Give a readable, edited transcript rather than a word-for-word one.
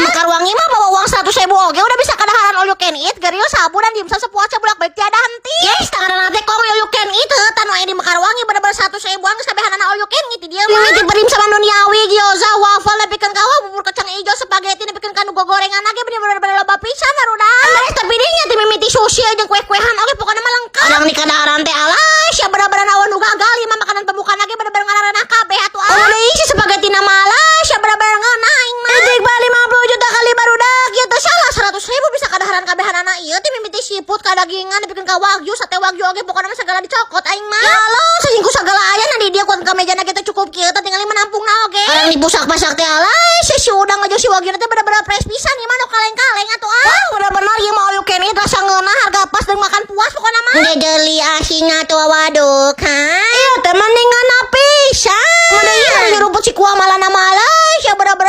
Mekarwangi mah bawa uang 100.000 oge udah bisa kadaharan all you can eat, grill, sabu, dan dimsum sepuasnya, bolak-balik tiada henti. Yes, tangan teh kong all you can eat teu anu aya di Mekarwangi, bener-bener 100.000-an geus kabehanana all you can eat di dieu mah. Mimiti dimsum duniawi, gyoza, waffle, nepikeun ka bubur kacang ijo, spaghetti, nepikeun ka nu gogorengan ge bener-bener loba pisan, barudak. Beres tapi dinya teh mimiti sushi jeung kue-kuehan oge, pokoknya mah lengkap. Urang di kadaharan teh alah sia, bener-bener awan nu gagal ieu mah. Makanan pembukaan ge bener-bener ngaranna kabeh atuh ah. Deui si spaghetti na malah sia, bener-bener ngeunah aing mah. Titik 50 juta kali, barudak, ieu teh salah 100.000 bisa kadaharan kabehanana ieu teh, mimiti seafood, kadagingan, nepikeun ka wagyu, sate wagyu oge, pokoknya mah segala dicokot aing mah. Ya Allah, sasingku segala aya na di dieu, kuat ka mejana kita cukup kieu teh, tinggal menampungna oge. Urang di pusak pasak teh alah si udang aja si wagyu teh bener-bener fresh pisan ieu mah, nu kaleng-kaleng atuh ah. Wah, bener-bener ieu mah all you can eat, rasa ngeunah, harga pas, dan makan puas pokoknya mah. Jejeli asinna tuh, waduh kan. Iya teman.